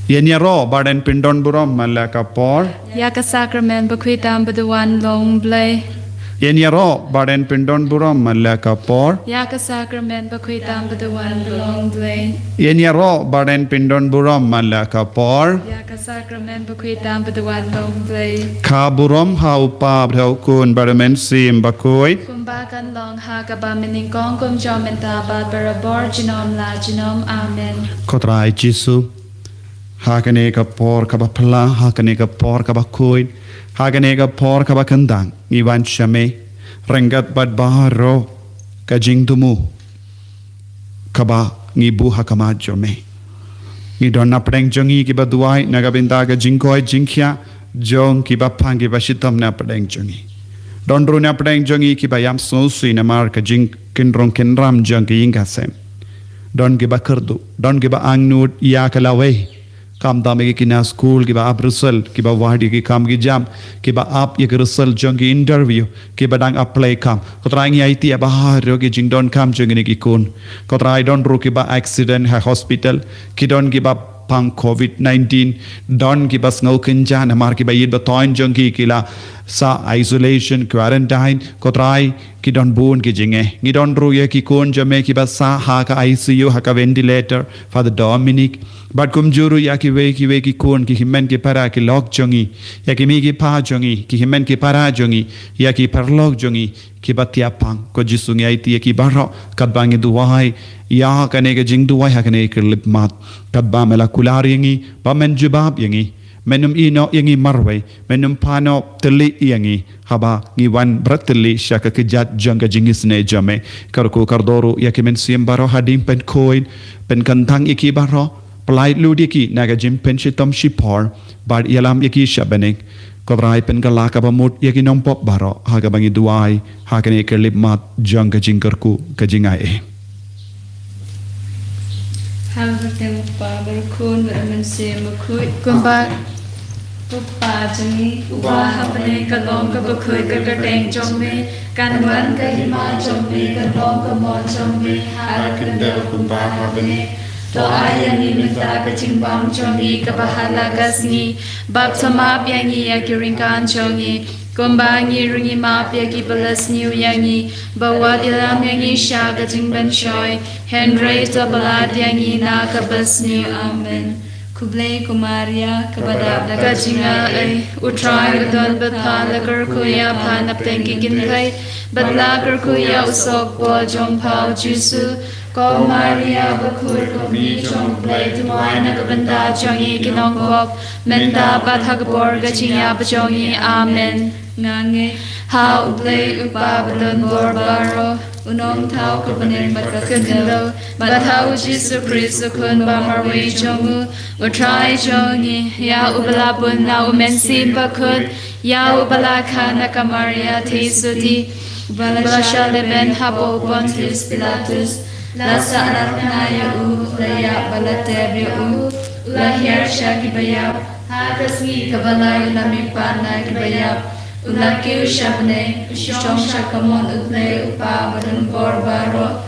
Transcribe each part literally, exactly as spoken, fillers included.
Ïa ngi ruh ba dang pyndonkam burom man la ka por. Ïa ka sakramen bakhuid tam ba duwan long Blei. Ïa ngi ruh ba dang pyndonkam burom man la ka por. Ïa ka sakramen bakhuid tam ba duwan long Blei. Ïa ngi ruh ba dang pyndonkam burom man la ka por. Ïa ka sakramen bakhuid tam ba duwan long Blei. Ka burom ha u Kpa bad ha u Khun bad ha u Mynsiem Bakhuid. Kumba kan long ha kaba mynnyngkong kum jong mynta bad barabor junom la junom. Amen. Ko Trai Jisu, ha kane ka por kaba phylla, ha kane ka por kaba khuid, ha kane ka por kaba kyndang, ngi wan sha me ryngkat bad baroh ka jingthmu kaba ngi buh ha khmat jong me. Ngi don na pdeng jong ngi kiba duwai na ka bynta ka jingkoit jingkhiah jong kiba pang kiba shitom na pdeng jong ngi. Don ruh na pdeng jong ngi kiba ïap sngewsih namar ka jingkynrong kynram jong ki ïing ki sem. Don kiba kyrduh, don kiba angnud ïa ka lawei. Khamtam ïa ki khynnah skul kiba ap result, kiba wad ïa ki kam ki jam, kiba ap ïa ki result jong ki interview, kiba dang apply kam. Ko Trai ngi aiti ïa baroh ki jingdonkam jong kine ki khun. Ko Trai don ruh kiba accident ha hospital, ki don kiba pang covid nineteen, don kiba sngew kynja namar kiba ïeit ba thoiñ jong ki ki la sah isolation, quarantine. Ko Trai ki don bun ki jingeh. Ngi don ruh ïa ki khun jong me kiba sah ha ka I C U, ha ka ventilator, Father Dominic. Bad kumjuh ruh ïa kiwei kiwei ki khun, ki hynmen ki para, ki lok jong ngi, ïa ki mei ki pa jong ngi, ki hynmen ki para jong ngi, ïa ki paralok jong ngi kiba thiah pang. Ko Jisu ngi aiti ïa ki baroh katba ngi duwai ïa kane ka jingduwai ha kane ka khyllipmat, katba me la kular ïa ngi ba men jubab ïa ngi. Men ym ïehnoh ïa ngi marwei, men ym phah noh thylli ïa ngi haba ngi wan bret thylli sha ka kjat jong ka jingisynei jong me. Kyrkhu kyrdoh ruh ïa ki mynsiem baroh hadien pynkhuid, pynkyntang ïa ki baroh, pyllait lut ïa ki na ka jingpynshitom shipor bad ïalam ïa ki sha bneng. Ko Trai pynkylla kaba mut ïa ki nongpop baroh ha kaba ngi duwai ha kane ka khyllipmat jong ka jingkyrkhu ka jingaiei. Ha ka kyrteng u Kpa bad u Khun bad u Mynsiem Bakhuid. Kumba u Kpa jong ngi uba ha bneng, ka long kaba khuid ka kyrteng jong me, kan wan ka hima jong me, kan long ka mon jong me ha ka khyndew kumba ha bneng. To ai ïa ngi mynta ka jingbam jong ngi kaba ha la ka sngi, bad to map ïa ngi ïa ki ryngkat jong ngi, kumba ngi ruh ngi map ïa kiba la sniew ïa ngi, bad wat ïalam ïa ngi sha ka jingpynshoi, hynrei to pyllait ïa ngi na kaba sniew. Amen. Khublei ko Maria, kaba dap da ka jingaiei, u Trai u don bad pha, la kyrkhu ïa pha na pdeng ki kynthei, bad la kyrkhu ïa u sohkpoh jong pha u Jisu. Ko Maria bakhuid, ko Mei jong u Blei, duwai na ka bynta jong ngi ki nongpop, mynta bad ha ka por ka jingïap jong ngi. Amen. Nga ngeit ha u Blei u Kpa badonbor baroh, u Nongthaw ka bneng bad ka khyndew, bad ha u Jisu Khrist u Khun bamarwei jong u, u Trai jong ngi, ïa uba la bun na u Mynsiem Bakhuid, ïa uba la kha na ka Maria Theisotti, uba la shah lehbeiñ hapoh u Pontius Pilatus, la sahnarphna ïa u, la ïap bad la tep ïa u, u la hiar sha kiba ïap, ha ka sngi kaba lai u la mihpat na kiba ïap, u la kiew sha bneng, u shong sha kamon u Blei u Kpa badonbor baroh.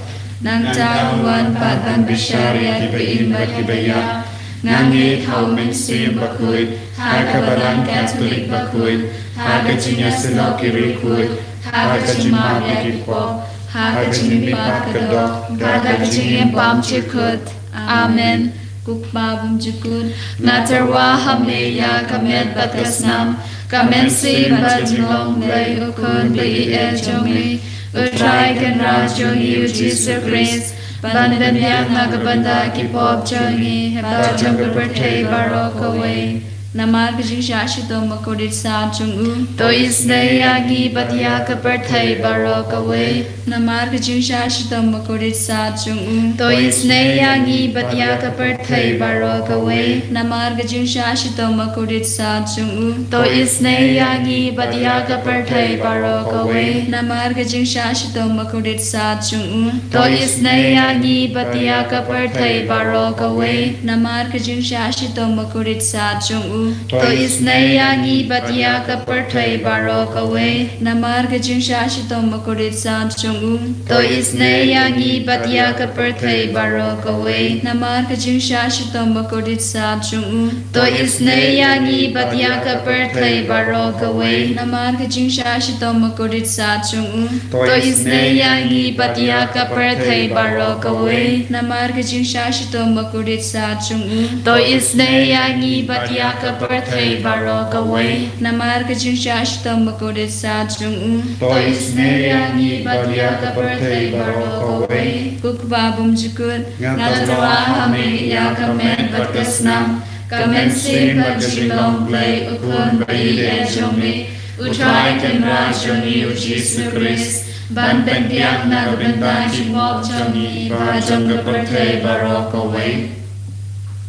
Nangta un wan pat ban bishar ïa kiba im bad kiba ïap. Nga ngeit ha u Mynsiem Bakhuid, ha ka Balang Katholik bakhuid, ha ka jingïasyllok ki riewkhuid, ha ka jingmap ïa ki pop, ha ka jingmihpat ka doh, ha ka jingim bymjukut. Amen. Ko Kpa bymjukut, nga tyrwa ha me ïa ka met bad ka snam, ka mynsiem bad jinglong Blei u Khun ba ïeit jong me, u Trai Kynrad jong ngi u Jisu Khrist, ban pynbiang na ka bynta ki pop jong ngi bad jong ka pyrthei baroh kawei. Namar ka jingshah shitom bakhuid sat jong u, to isynei ïa ngi bad ïa ka pyrthei baroh kawei. Namar ka jingshah shitom bakhuid sat jong u, to isynei ïa ngi bad ïa ka pyrthei baroh kawei. Namar ka jingshah shitom bakhuid sat jong u, to isynei ïa ngi bad ïa ka pyrthei baroh kawei. Namar ka jingshah shitom bakhuid sat jong u, to isynei ïa ngi bad ïa ka pyrthei baroh kawei. Namar ka jingshah shitom bakhuid sat jong u, To isynei ïa ngi bad ïa ka pyrthei baroh kawei. Namar ka jingshah shitom bakordit sat jong u. To isynei ïa ngi bad ïa ka pyrthei baroh kawei. Namar ka jingshah shitom bakordit sat jong u. To isynei ïa ngi bad ïa ka pyrthei baroh kawei. Namar ka jingshah shitom bakordit sat jong u. To isynei ïa ngi bad ïa ka pyrthei baroh kawei. Namar ka jingshah shitom bakordit sat jong u. To isynei ïa ngi bad ïa ka pyrthei baroh kawei. Namar ka jingshah shitom bakordit sat jong u. To isynei ïa ngi bad ïa ka pyrthei baroh kawei. Ko Kpa bymjukut, nga tyrwa ha me ïa ka met bad ka snam, ka mynsiem bad ka jinglong Blei u Khun ba ïeit jong me, U Trai Kynrad jong ngi U Jisu Khrist, ban pynbiang na ka bynta ki pop jong ngi bad jong ka pyrthei baroh kawei.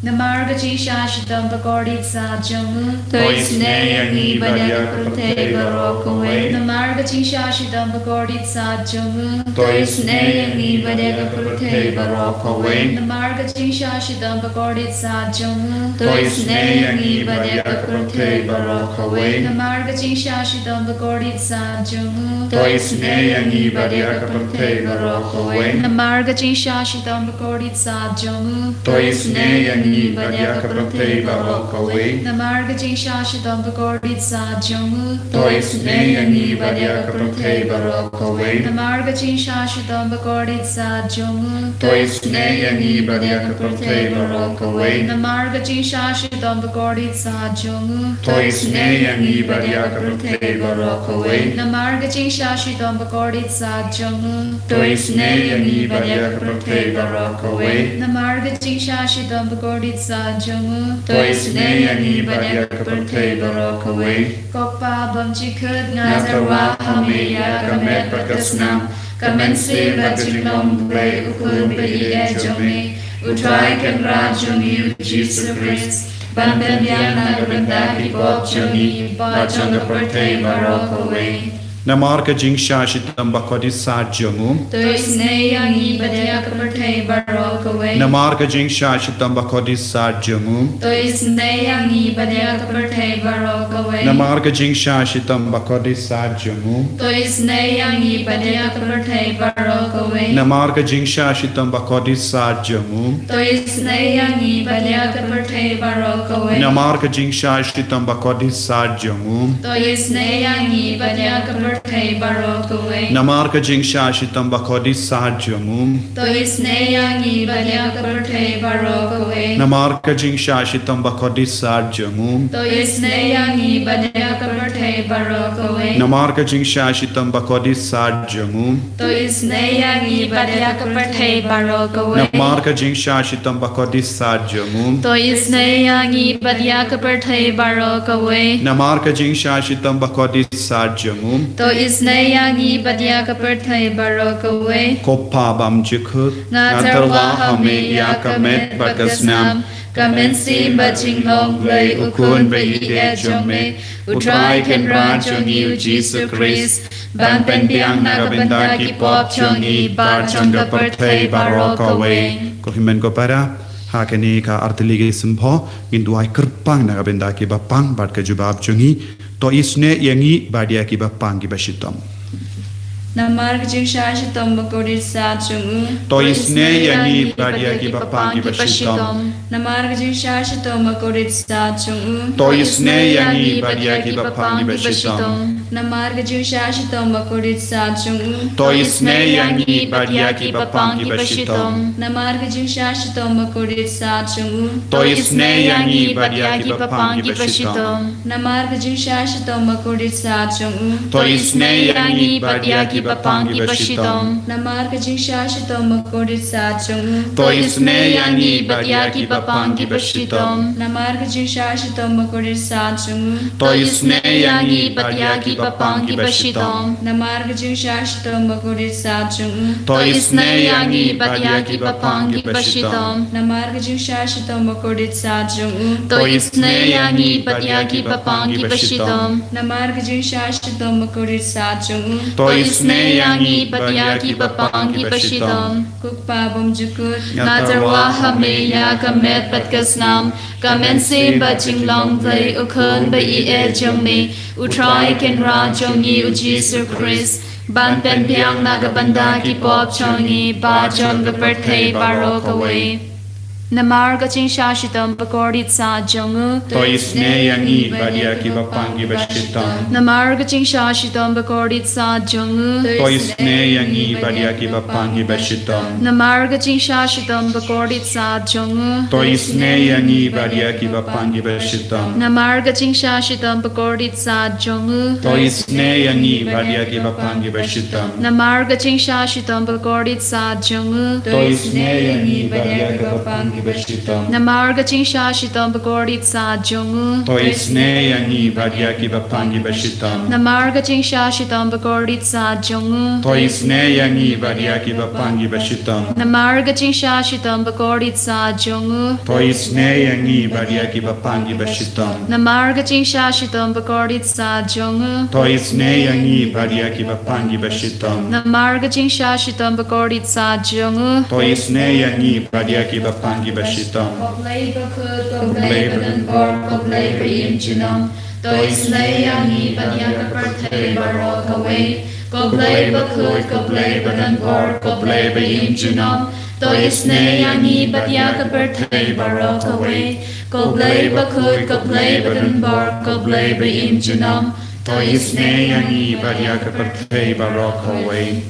Namar ka jingshah shitom bakordit sat jong u. To isynei ïa ngi bad ïa ka pyrthei baroh kawei. Namar ka jingshah shitom bakordit sat jong u. To isynei ïa ngi bad ïa ka pyrthei baroh kawei. Namar ka jingshah shitom bakordit sat jong u. To isynei ïa ngi bad ïa ka pyrthei baroh kawei. Namar ka jingshah shitom bakordit sat jong u. To isynei ïa ngi bad ïa ka pyrthei baroh kawei. Namar ka jingshah shitom bakordit sat jong u. To isynei ïa ngi bad ïa ka pyrthei baroh kawei. Namar ka jingshah shitom bakordit sat jong u. To isynei ïa ngi bad ïa ka pyrthei baroh kawei. Namar ka jingshah shitom bakordit sat jong u. To isynei ïa ngi bad ïa ka pyrthei baroh kawei. Namar ka jingshah shitom bakordit sat jong u. To isynei ïa ngi bad ïa ka pyrthei baroh kawei. Namar ka jingshah shitom bakordit sat jong u. To isynei ïa ngi bad ïa ka pyrthei baroh kawei. Namar ka jingshah shitom bakordit sat jong u. To isynei ïa ngi bad ïa ka pyrthei baroh kawei. Ko Kpa bymjukut, nga tyrwa ha me ïa ka met bad ka snam, ka mynsiem bad ka jinglong Blei u Khun ba ïeit jong me, U Trai Kynrad jong ngi U Jisu Khrist, ban pynbiang na ka bynta ki pop jong ngi bad jong ka pyrthei baroh kawei. Namar ka jingshah shitom bakordit sat jong u. To isynei ïa ngi bad ïa ka pyrthei baroh kawei. Namar ka jingshah shitom bakordit sat jong u. To isynei ïa ngi bad ïa ka pyrthei baroh kawei. Namar ka jingshah shitom bakordit sat jong u. To isynei ïa ngi bad ïa ka pyrthei baroh kawei. Namar ka jingshah shitom bakordit sat jong u. To isynei ïa ngi bad ïa ka pyrthei baroh kawei. Namar ka jingshah shitom bakordit sat jong u. To isynei ïa ngi bad ïa ka pyrthei baroh kawei. Namar ka jingshah shitom bakordit sat jong u. To isynei ïa ngi bad ïa ka pyrthei baroh kawei. Namar ka jingshah shitom bakordit sat jong u. To isynei ïa ngi bad ïa ka pyrthei baroh kawei. Namar ka jingshah shitom bakordit sat jong u. To isynei ïa ngi bad ïa ka pyrthei baroh kawei. Namar ka jingshah shitom bakordit sat jong u. To isynei ïa ngi bad ïa ka pyrthei baroh kawei. Namar ka jingshah shitom bakordit sat jong u. To isynei ïa ngi bad ïa ka pyrthei baroh kawei. Ko Kpa bymjukut, nga tyrwa ha me ïa ka met bad ka snam, ka mynsiem bad jinglong Blei u Khun ba ïeit jong me, U Trai Kynrad jong ngi U Jisu Khrist, ban pynbiang na ka bynta ki pop jong ngi bad jong ka pyrthei baroh kawei. Ko hynmen ko para, ha kane ka artylli ki symboh ngin duwai kyrpang na ka bynta kiba pang bad ka jubab jong ngi. To isynei ïa ngi bad ïa kiba pang kiba shitom. Namar ka jingshah shitom bakordit sat jong u. To isynei ïa ngi bad ïa kiba pang kiba shitom. Namar ka jingshah shitom bakordit sat jong u. To isynei ïa ngi bad ïa kiba pang kiba shitom. Namar ka jingshah shitom bakordit sat jong u. To isynei ïa ngi bad ïa kiba pang kiba shitom. Namar ka jingshah shitom bakordit sat jong u. To isynei ïa ngi bad ïa kiba pang kiba shitom. Namar ka jingshah shitom bakordit sat jong u. To isynei ïa ngi bad ïa kiba pang kiba shitom. Namar ka jingshah shitom bakordit sat jong u. To isynei ïa ngi bad ïa kiba pang kiba shitom. Namar ka jingshah shitom bakordit sat jong u. To isynei ïa ngi bad ïa kiba pang kiba shitom. Namar ka jingshah shitom bakordit sat jong u. To isynei ïa ngi bad ïa kiba pang kiba shitom. Namar ka jingshah shitom bakordit sat jong u. To isynei ïa ngi bad ïa kiba pang kiba shitom. Namar ka jingshah shitom bakordit sat jong u. To isynei isynei ïa ngi bad ïa kiba pang kiba shitom. Ko Kpa bymjukut, nga tyrwa ha me ïa ka met bad ka snam, ka mynsiem bad jinglong Blei U Khun ba ïeit jong me, U Trai Kynrad jong ngi U Jisu Khrist, ban pynbiang na ka bynta ki pop jong ngi bad jong ka pyrthei baroh kawei. Namar ka jingshah shitom bakordit sah jong u, to isynei ïa ngi bad ïa kiba pang kiba shitom. Namar ka jingshah shitom bakordit sah jong u, to isynei ïa ngi bad ïa kiba pang kiba shitom. Namar ka jingshah shitom bakordit sah jong u, to isynei ïa ngi bad ïa kiba pang kiba shitom. Namar ka jingshah shitom bakordit sah jong u, to isynei ïa ngi bad ïa kiba pang kiba shitom. Namar ka jingshah shitom bakordit sah jong u, to isynei ïa ngi bad ïa kiba pang kiba shitom. Namar ka jingshah shitom bakordit sah jong u, to isynei ïa ngi bad ïa kiba pang kiba shitom. Namar ka jingshah shitom bakordit sah jong u, to isynei ïa ngi bad ïa kiba pang kiba shitom. Namar ka jingshah shitom bakordit sah jong u, to isynei ïa ngi bad ïa kiba pang kiba shitom. Namar ka jingshah shitom bakordit sah jong u, to isynei ïa ngi bad ïa kiba pang kiba shitom. Namar ka jingshah shitom bakordit sah jong u, to isynei ïa ngi bad ïa kiba pang kiba shitom. Ko Blei bakhuid, ko Blei badonbor, ko Blei ba im junom, to isynei ïa ngi bad ïa ka pyrthei baroh kawei. Ko Blei bakhuid, ko Blei badonbor, ko Blei ba im junom, to isynei ïa ngi bad ïa ka pyrthei baroh kawei. Ko Blei bakhuid, ko Blei badonbor, ko Blei ba im junom, to isynei ïa ngi bad ïa ka pyrthei baroh kawei.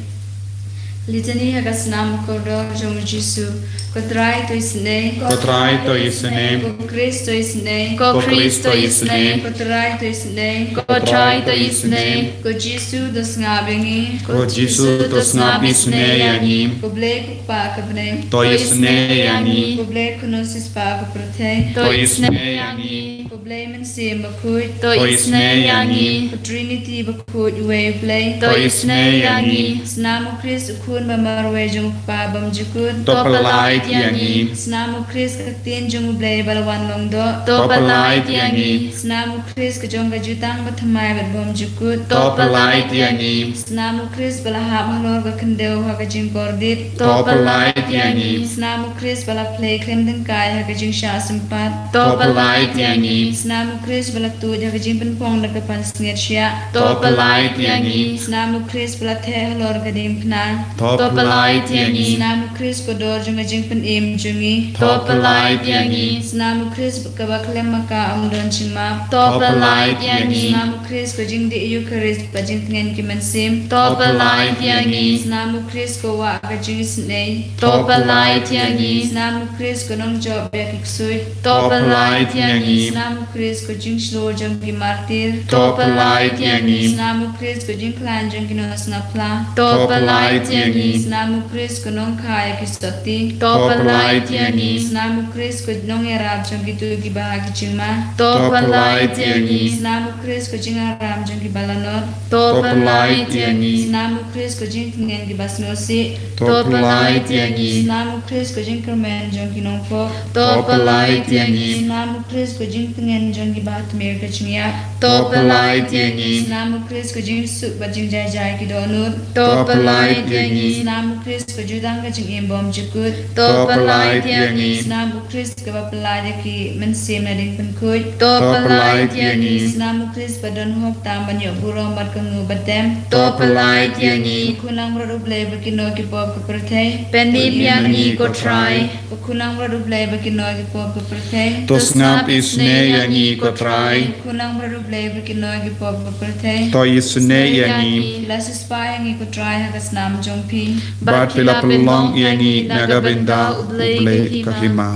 Litany ha ka snam kordor jong U Jisu. Ko Trai to isynei. Ko Trai to isynei. Ko Khrist to isynei. Ko Khrist to isynei. Ko Trai to isynei. Ko Trai to isynei. Ko Jisu to sngap ïa ngi. Ko Jisu to sngap isynei ïa ngi. Ko Blei ko Kpa ka bneng, to isynei ïa ngi. Ko Blei Kynrad Sipa ka pyrthei, to isynei ïa ngi. Ko Blei Mynsiem Bakhuid, to isynei ïa ngi. Ko Trinity bakhuid uwei U Blei, to isynei ïa ngi. Snam U Khrist U Khun ba marwei jong U Kpa bymjukut, to pynlait ïa ngi. Snam U Khrist ka Ktien jong U Blei ba la wan long doh, to pynlait ïa ngi. Snam U Khrist ka jong ka jutang bathymmai bad bymjukut, to pynlait ïa ngi. Snam U Khrist ba la hap halor ka khyndew ha ka jingkordit, to pynlait ïa ngi. Snam U Khrist ba la plie khlem tyngkai ha ka jingshah sympat, to pynlait ïa ngi. Snam U Khrist ba la tuid ha ka jingpynphong da ka pansngiat shiah, to pynlait ïa ngi. Snam U Khrist ba la theh halor ka diengphna, to pynlait ïa ngi. Snam U Khrist ko dor jong ka jingpynim jong ngi, to pynlait ïa ngi. Snam U Khrist kaba khlem ma ka ym don jingmap, to pynlait ïa ngi. Snam U Khrist ko jingdih Eukharist bad jingtngen ki mynsiem, to pynlait ïa ngi. Snam U Khrist ko wah ka jingisynei, to pynlait ïa ngi. Snam U Khrist ko nongjop ïa ki ksuid, to pynlait ïa ngi. Snam U Khrist ko jingshlur jong ki martir, to pynlait ïa ngi. Snam U Khrist ko jingkhlaiñ jong ki nongsngap phla, to pynlait ïa ngi. Snam U Khrist ko nongkha ïa ki sotti, to pynlait ïa ngi. Snam U Khrist ko nongïarap jong kito kiba ha ki jingma, to pynlait ïa ngi. Snam U Khrist ko jingaram jong kiba lanot, to pynlait ïa ngi. Snam U Khrist ko jingtngen kiba sngewsih, to pynlait ïa ngi. Snam U Khrist ko jingkyrmen jong ki nongpop, to pynlait ïa ngi. Snam U Khrist ko jingtngen jong kiba tmir ka jingïap, to pynlait ïa ngi. Snam U Khrist ko jingsuk bad jingjai jai ki dohnud, to pynlait ïa ngi. Snam U Khrist ko jutang ka jingim bymjukut, to pynlait ïa ngi. Snam U Khrist kaba pynlait ïa ki mynsiem na diengpynkhuid, to pynlait ïa ngi. Snam U Khrist ba don hok tam ban ïoh burom bad ka nguh bad tem, to pynlait ïa ngi. Ko Khun langbrot U Blei ba kynnoh ki pop ka pyrthei, pynim ïa ngi ko Trai. Ko Khun langbrot U Blei ba kynnoh ki pop ka pyrthei, to sngap isynei ïa ngi ko Trai. Ko Khun langbrot U Blei ba kynnoh ki pop ka pyrthei, to isynei ïa ngi. Phi la siewspah ïa ngi ko Trai ha ka snam jong phi, bad phi la pynlong ïa ngi na ka bynta U Blei ka hima.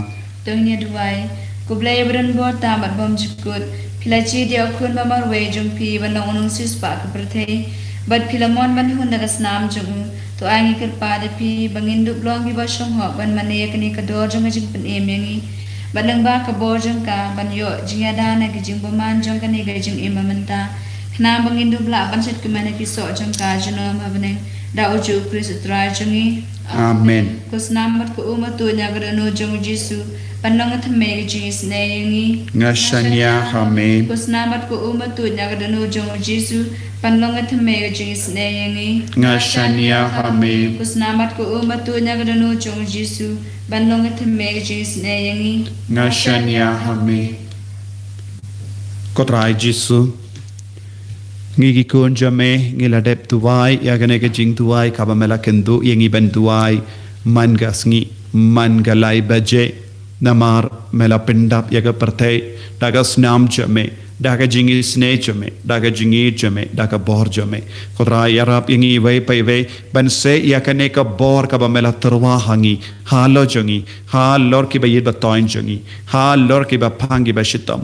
To ngin ïa duwai. Ko Blei ba donbor tam bad bymjukut, phi la jied ïa U Khun ba marwei jong phi ban long U Nongsiewspah ka pyrthei, bad phi la mon ban hun da ka snam jong u. To ai ngi kyrpad ïa phi ba ngin dup long kiba shong hok ban mane ïa kane ka dor jong ka jingpynim ïa ngi, bad lyngba ka bor jong ka ban ïoh jingïada na ki jingbymman jong kane ka jingim ba mynta, khnang ba ngin dup lah ban shet kmen ïa ki soh jong ka junom ha bneng, da ujuh U Khrist U Trai jong ngi. Amen. Ko snam bad ko um ha tuid na ka dohnud jong U Jisu, Ban long ka thymmei ka jingisynei ïa ngi. Nga shaniah ha me. Ko snam bad ko um ba tuid na ka dohnud jong u Jisu. Ban long ka thymmei ka jingisynei ïa ngi. Nga shaniah ha me. Ko snam bad ko um ba tuid na ka dohnud jong u Jisu. Ban long ka thymmei ka jingisynei ïa ngi. Nga shaniah ha me. Ko Trai Jisu, ngi ki khun jong me ngi la dep duwai ïa kane ka jingduwai kaba me la kynduh ïa ngi ban duwai man ka sngi, man ka lai baje. Namar me la pyndap ïa ka pyrthei da ka snam jong me, da ka jingisynei jong me, da ka jingïeit jong me, da ka bor jong me. Ko Trai, ïarap ïa ngi iwei pa iwei ban seh ïa kane ka bor kaba me la tyrwa ha ngi, halor jong ngi, halor kiba ïeit ba toiñ jong ngi, halor kiba phang kiba shitom.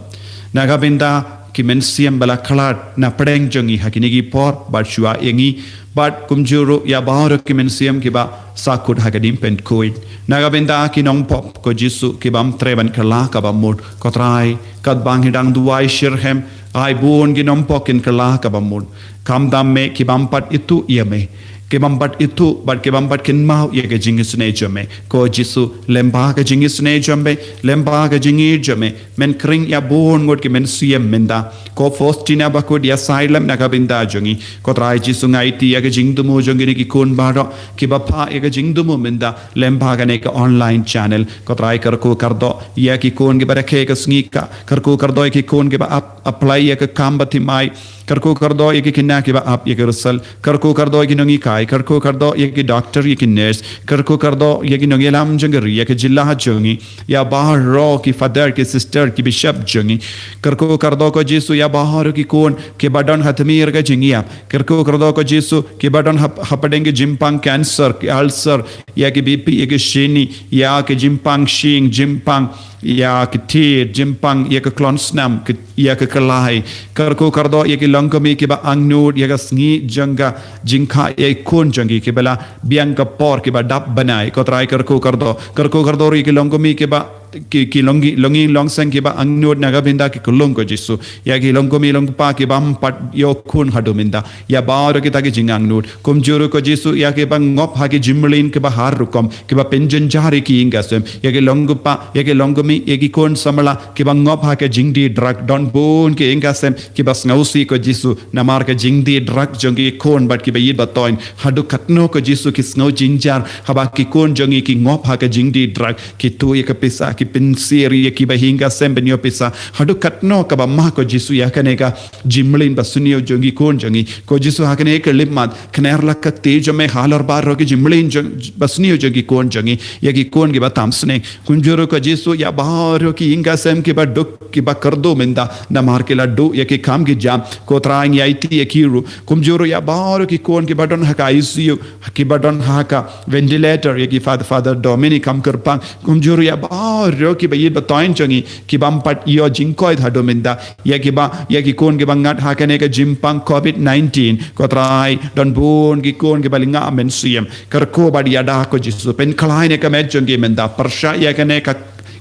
Na ka bynta ki mynsiem ba la khlad na pdeng jong ngi ha kine ki por, bad shuwa ïa ngi, bad kumjuh ruh ïa baroh ki mynsiem kiba sahkut ha ka jingpynkhuid. Na ka bynta ki nongpop, ko Jisu, ki bym treh ban kylla kaba mut. Ko Trai, katba ngi dang duwai shitrhem, ai bun ki nongpop kin kylla kaba mut. Khamtam me, ki bym pat ithuh ïa me, ki bym pat ithuh bad ki bym pat kynmaw ïa ka jingisynei jong me. Ko Jisu, lyngba ka jingisynei jong me, lyngba ka jingïeit jong me, men khring ïa bun ngut ki mynsiem mynta. Ko Faustina Bakhuid, ïa sailam na ka bynta jong ngi. Ko Trai Jisu, nga aiti ïa ka jingthmu jong kine ki khun baroh kiba phah ïa ka jingthmu mynta lyngba kane ka online channel. Ko Trai, kyrkhu kyrdoh ïa ki khun kiba rakhe ka sngi ka, kyrkhu kyrdoh ïa ki khun kiba ap, apply ïa ka kam ba thymmai, kyrkhu kyrdoh ïa ki khynnah kiba ap ïa ka result, kyrkhu kyrdoh ïa ki nonghikai, kyrkhu kyrdoh ïa ki doctor, ïa ki nurse, kyrkhu kyrdoh ïa ki nongïalam jong ka ri, ïa ka jylla jong ngi, ïa baroh ki father, ki sister, ki bishop jong ngi. Kyrkhu kyrdoh, ko Jisu, ïa baroh ki khun kiba don ha tmier ka jingïap. Kyrkhu kyrdoh, ko Jisu, kiba don hap-, hapdeng ki jingpang cancer, ki ulcer, ïa ki B P, ïa ki shini, ïa ki jingpang shyieng, jingpang ïa ki thied, jingpang ïa ka klon snam, ki, ïa ka kyllai. Kyrkhu kyrdoh ïa ki longkmie kiba angnud ïa ka sngi jong ka jingkha ïa ki khun jong ki, kiba la biang ka por, kiba dap bnai. Ko Trai, kyrkhu kyrdoh, kyrkhu kyrdoh ïa ki longkmie kiba, ki, ki longkmie, longkmie longseng kiba angnud na ka bynta ki khyllung, ko Jisu. Ïa ki longkmie longkpa kibym pat ïoh khun haduh mynta, ïa baroh kita ki jingangnud. Kumjuh ruh, ko Jisu, ïa kiba ngop ha ki jingmlien kiba har rukom, kiba pynjynjar ïa ki ïing ki sem, ïa ki longkpa, ïa ki longkmie, ïa ki khun samla kiba ngop ha ka jingdie drug. Don bun ki ïing ki sem kiba sngewsih, ko Jisu, namar ka jingdie drug jong ki khun bad kiba ïeit ba toiñ. Haduh katno, ko Jisu, ki sngew jynjar haba ki khun jong ngi ki ngop ha ka jingdie drug, ki tuh ïa ka pisa, ki pynsir ïa kiba ïing ki sem ban ïoh pisa. Haduh katno kaba ma, ko Jisu, ïa kane ka jingmlien basniew jong ki khun jong ngi. Ko Jisu, ha kane ka khyllipmat, kner la ka kti jong me halor baroh ki jingmlien jong, basniew jong ki khun jong ngi, ïa ki khun kiba tam sneng. Kumjuh ruh, ko Jisu, ïa baroh ki ïing ki sem kiba duk, kiba kyrduh mynta namar ki la duh ïa ki kam ki jam. Ko Trai, ngi aiti ïa ki ruh. Kumjuh ruh ïa baroh ki khun kiba don ha ka I C U, kiba don ha ka ventilator, ïa ki Father, Father Dominic Khamkyrpang. Kumjuh ruh ïa baroh kiba ïeit ba toiñ jong ngi, kibym pat ïoh jingkoit haduh mynta. Ïa kiba, ïa ki khun kiba ngat ha kane ka jingpang covid nineteen. Ko Trai, don bun ki khun kiba lyngba mynsiem. Kyrkhu bad ïada, ko Jisu, pynkhlaiñ ïa ka met jong ki mynta. Pyrshah ïa kane ka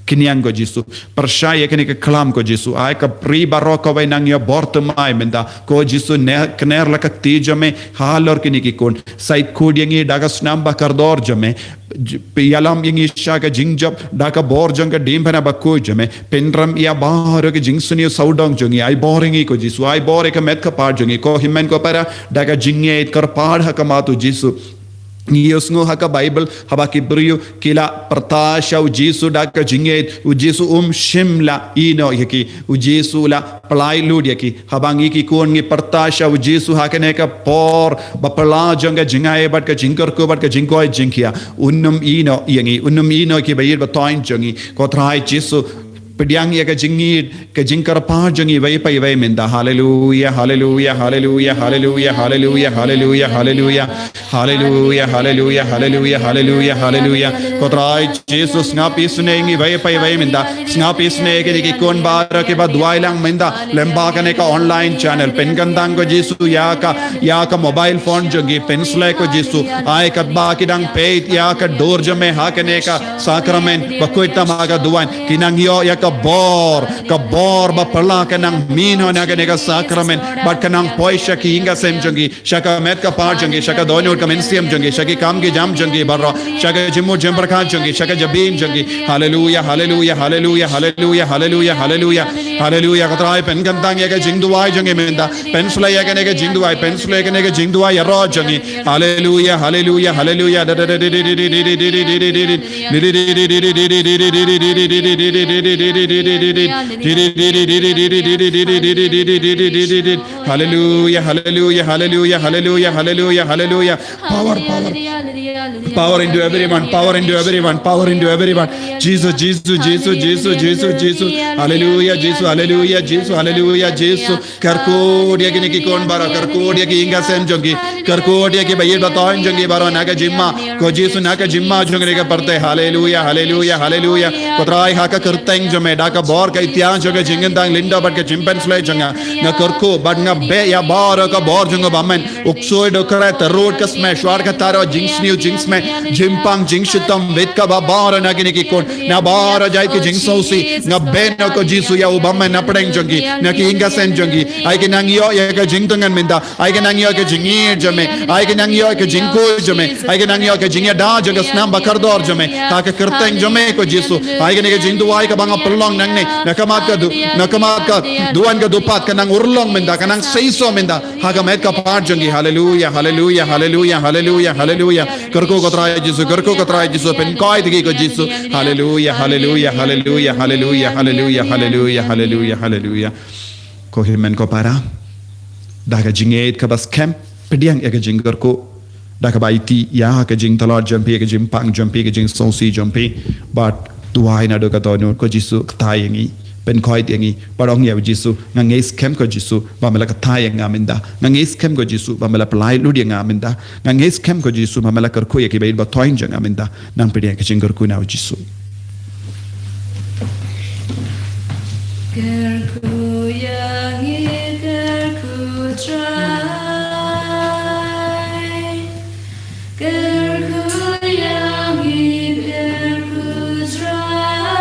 khñiang, ko Jisu. Pyrshah ïa kane ka khlam, ko Jisu. Ai ka bri baroh kawei nang ïa bor thymmai mynta. Ko Jisu, ne, kner la ka kti jong me halor kine ki khun. Sa khuid ïa ngi da ka snam ba kordor jong me. J-, ïalam ïa ngi sha ka jingjop da ka bor jong ka diengphna bakhuid jong me. Pynrem ïa baroh ki jingsniew sawdong jong ngi. Ai bor ïa ngi, ko Jisu. Ai bor ïa ka met ka phad jong ngi. Ko hynmen ko para, da ka jingngeit kyrpad ha khmat u Jisu. Ngi ïohsngew ha ka Baibl, haba ki briew ki la pyrta sha u Jisu da ka jingngeit, u Jisu um shym la ïehnoh ïa ki, u Jisu la pynlait lut ïa ki. Haba ngi ki khun ngi pyrta sha u Jisu ha kane ka por ba phylla jong ka jingai bad ka jingkyrkhu bad ka jingkoit jingkhiah, un ym ïehnoh ïa ngi, un ym ïehnoh ïa ki ba ïeit ba toiñ jong ngi. Ko Trai Jisu, pdiang ïa ka jingngeit, ka jingkyrpad jong ngi iwei pa iwei mynta. Haleluia, haleluia, haleluia. Ko Trai Jisu, sngap isynei ïa ngi iwei pa iwei mynta. Sngap isynei ïa kine ki khun baroh kiba duwai lang mynta lyngba kane ka online channel. Pynkyntang, ko Jisu, ïa ka, ïa ka mobile phone jong ki. Pynsleh, ko Jisu, ai katba ki dang peit ïa ka dur jong me ha kane ka sakramen bakhuid tam ha ka duwan, kin nang ïoh ïa ka bor, ka bor ba phylla ka nang mih noh na kane ka sakramen, bad ka nang poi sha ki ïing ka sem jong ki, sha ka met ka phad jong ki, sha ka dohnud ka mynsiem jong ki, sha ki kam ki jam jong ki baroh, sha ka jingmut jingpyrkhat jong ki, sha ka jabieng jong ki. Haleluya, haleluya, haleluya, haleluya, haleluya, haleluya. Haleluya, ko Trai, pynkyntang ïa ka jingduwai jong ngi mynta. Pynshlei ïa kane ka jingduwai, pynshlei ïa kane ka jingduwai ïaroh jong ngi. Haleluya, haleluya, haleluya. Haleluya, haleluya, haleluya, haleluya, haleluya, haleluya. Power, power. Power into everyone, power into everyone, power into everyone. Jesus, Jesus, Jesus, Jesus, Jesus, Jesus. Haleluya, Jisu, haleluya, Jisu, haleluya, Jisu. Kyrkhu ïa kine ki khun baroh, kyrkhu ïa ki ïing ka sem jong ki, kyrkhu ïa ki ba ïeit ba thoiñ jong ki baroh na ka jingma. Ko Jisu, na ka jingma jong kane ka pyrthei. Haleluya, haleluya, haleluya. Ko Trai, ha ka kyrteng jong me, da ka bor ka ïtiar jong ka jingkyntang lyndoh bad ka jingpynshlei jong nga, nga kyrkhu bad nga beh ïa baroh ka bor jong u bymman. U ksuid, u kret, u rud, ka smet, shuwa ka thaw, jingsniew jingsmet, jingpang jingshitom, wit kaba baroh na kine ki khun, na baroh jait ki jingsngewsih, nga beh noh ko Jisu ïa u bymman na pdeng jong ki, na ki ïing ka sem jong ki. Ai ki nang ïoh ïa ka jingtngen mynta, ai ki nang ïoh ïa ka jingïeit jong me, ai ki nang ïoh ïa ka jingkhuid jong me, ai ki nang ïoh ïa ka jingïada jong ka snam ba kordor jong me. Ha ka kyrteng jong me ko Jisu, ai kane ka jingduwai kaba nga pynlong nangne, na ka mat ka du, na ka mat ka duwan ka dupat, ka nang urlong mynta, ka nang seisoh mynta. Ha ka met ka phad jong ki. Haleluya, haleluya, haleluya, haleluya, haleluya. Kyrkhu ko Trai Jisu, kyrkhu ko Trai Jisu, pynkoit ïa ki ko Jisu. Haleluya, haleluya, haleluya, haleluya, haleluya, haleluya, haleluya, haleluya. Ko hynmen ko para, da ka jingïeit kaba skhem, pdiang ïa ka jingkyrkhu, da kaba aiti ïa ka jingtlot jong phi, ka jingpang jong phi, ka jingsngewsih jong phi. Bad duwai naduh ka dohnud, ko Jisu, kta ïa ngi, pynkoit ïa ngi. Bad ong ïa u Jisu, nga ngeit skhem ko Jisu ba me la kta ïa nga mynta. Nga ngeit skhem ko Jisu ba me la pynlait lut ïa nga mynta. Nga ngeit skhem ko Jisu ba me la kyrkhu ïa ki ba ïeit ba thoiñ jong nga mynta. Nang pdiang ïa ka jingkyrkhu na u Jisu. Kyrkhu ïa ngi, kyrkhu Trai. Kyrkhu ïa ngi, kyrkhu Trai.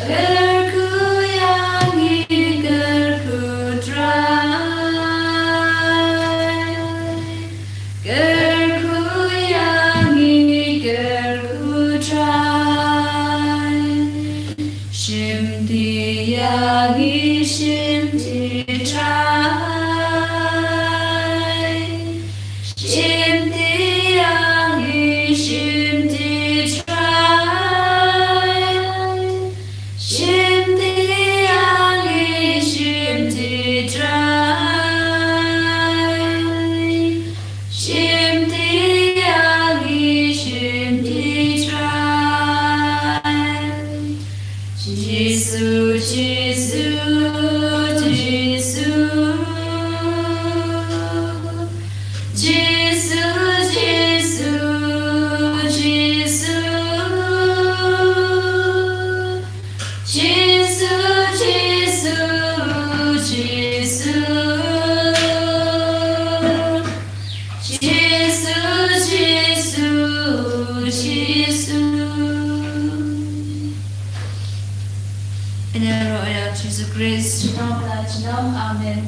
Kyrkhu ïa ngi, kyrkhu Trai. Kyrkhu ïa ngi, kyrkhu Trai. Shimti ïa ngi, shimti Trai. Shimti ïa ngi, shimti Trai. Shimti ïa ngi, shimti Trai. Shimti ïa ngi, shimti Trai. Jisu, Jisu, Jisu. Jisu, Jisu, Jisu. Jisu, Jisu, Jisu. Jisu, Jisu, Jisu. Ïaroh ïa u Jisu Khrist. Shalom, shalom. Amen.